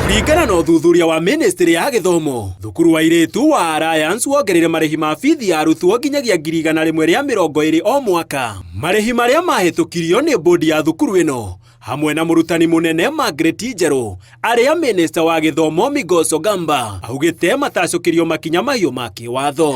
Kũringana na ũthuthuria wa ministry ya gĩthomo, thukuru wa airĩtu wa Alliance wongereire marĩhi ma bithi ya arutwo nginyagia 120,000 o mwaka. Marĩhi marĩa mahĩtũkirio nĩ bodi ya thukuru ĩno hamwe na mũrutani mũnene Margaret Njerũ arĩa minista wa gĩthomo Migos Ogamba augĩte matacũkĩrio makinya mahiũ ma kĩwatho.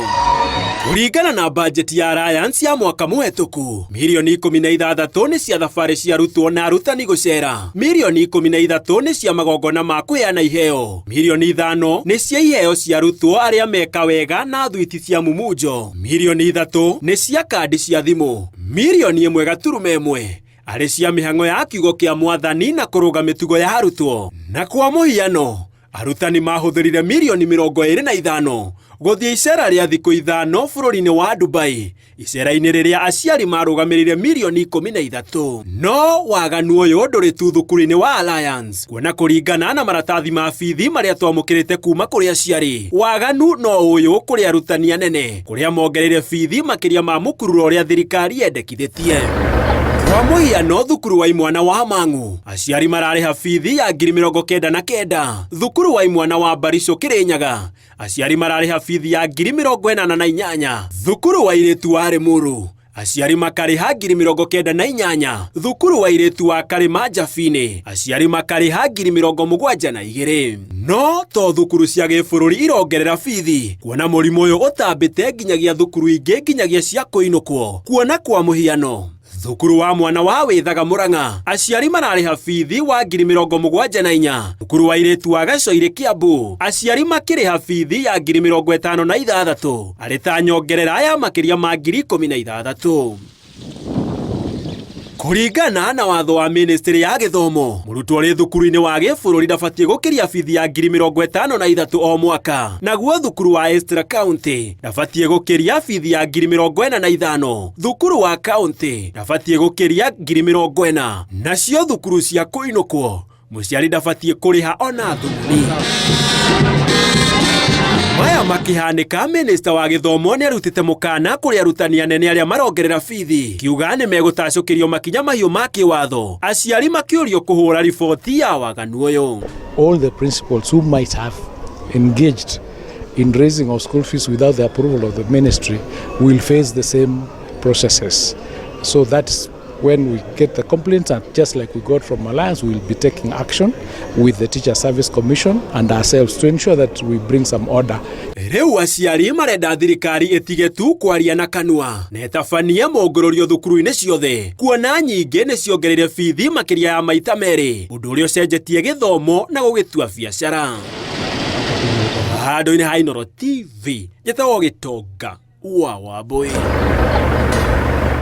Kũringana na bajeti ya Alliance ya mwaka mũhetũku, mirioni 16 nĩ cia thabarĩ cia arutwo na arutani gũcera, mirioni 13 nĩ cia magongona ma kũheana iheo, mirioni 5 nĩ cia iheo cia arutwo arĩa meka wega na thwiti cia mumunjo, mirioni 3 nĩ cia kandi cia thimũ, mirioni 1.1 arĩ cia mĩhang'o ya kiugo kĩa mwathani na kũrũga mĩtugo ya arutwo. Na kwa mũhiano, arutani mahũthĩrire mirioni 25 gũthiĩ icera rĩa thikũ 5 bũrũri-inĩ wa Dubai, icera-inĩ rĩrĩa aciari marũgamĩrĩire mirioni 13. No waganu ũyũ ndũrĩ tu thukuru-inĩ wa Alliance, kuona kũringana na maratathi ma bithi marĩa twamũkĩrĩte kuma kũrĩ aciari, waganu no ũyũ kũrĩ arutani anene kũrĩa mongereire bithi makĩria ma mũkururo ũrĩa thirikari yendekithĩtie. Kwa mũhiano, thukuru wa imwana wa Mang'u aciari mararĩha bithi ya 99,000. Thukuru wa imwana wa Mbaricũ Kĩrĩnyaga aciari mararĩha bithi ya 88,000. Thukuru wa airĩtu wa Rĩmuru aciari makarĩha 98,000. Thukuru wa airĩtu wa Karĩma Njabinĩ aciari makarĩha 72,000. No to thukuru cia gĩbũrũri irongerera bithi, kuona mũrimũ ũyũ ũtambĩte nginyagia thukuru ingĩ nginyagia cia kũinũkwo. Kuona kwa mũhiano, thukuru wa mwana wa Wĩthaga Mũrang'a aciari mararĩha bithi wa 74,000. Thukuru wa airĩtu wa Gacoirĩ Kiambu aciari makĩrĩha bithi ya 56,000 arĩ ta nyongerera ya makĩria ma 16,000. Kũringana na watho wa ministry ya gĩthomo, mũrutwo ũrĩ thukuru-inĩ wa gĩbũrũri ndabatiĩ gũkĩria bithi ya 53,000 o mwaka. Naguo thukuru wa Extra County ndabatiĩ gũkĩria bithi ya 45,000. Thukuru wa county ndabatiĩ gũkĩria 40,000. Nacio thukuru cia kũinũkwo mũciari ndabatiĩ kũrĩha ona thumuni. Maya makĩhanĩka, minista wa gĩthomo nĩ arutĩte mũkana kũrĩ arutani anene arĩa marongerera bithi, kiuga nĩ megũtacũkĩrio makinya mahiũ ma kĩwatho, aciari makĩũrio kũhũra riboti ya waganu ũyũ. All the principals who might have engaged in raising of school fees without the approval of the ministry will face the same processes. So that's when we get the complaints, and just like we got from Alliance, we'll be taking action with the Teacher Service Commission and ourselves to ensure that we bring some order. Rĩu aciari marenda thirikari ĩtige tu kwaria na kanua na ĩtabanie mũngũrũrio thukuru-inĩ ciothe, kuona nyingĩ nĩ ciongereire bithi makĩria ya maita merĩ, ũndũ ũrĩa ũcenjetie gĩthomo na gũgĩtua biacara. Handũ-inĩ ha Inooro TV, njĩtagwo Gĩtonga wa Wambũi.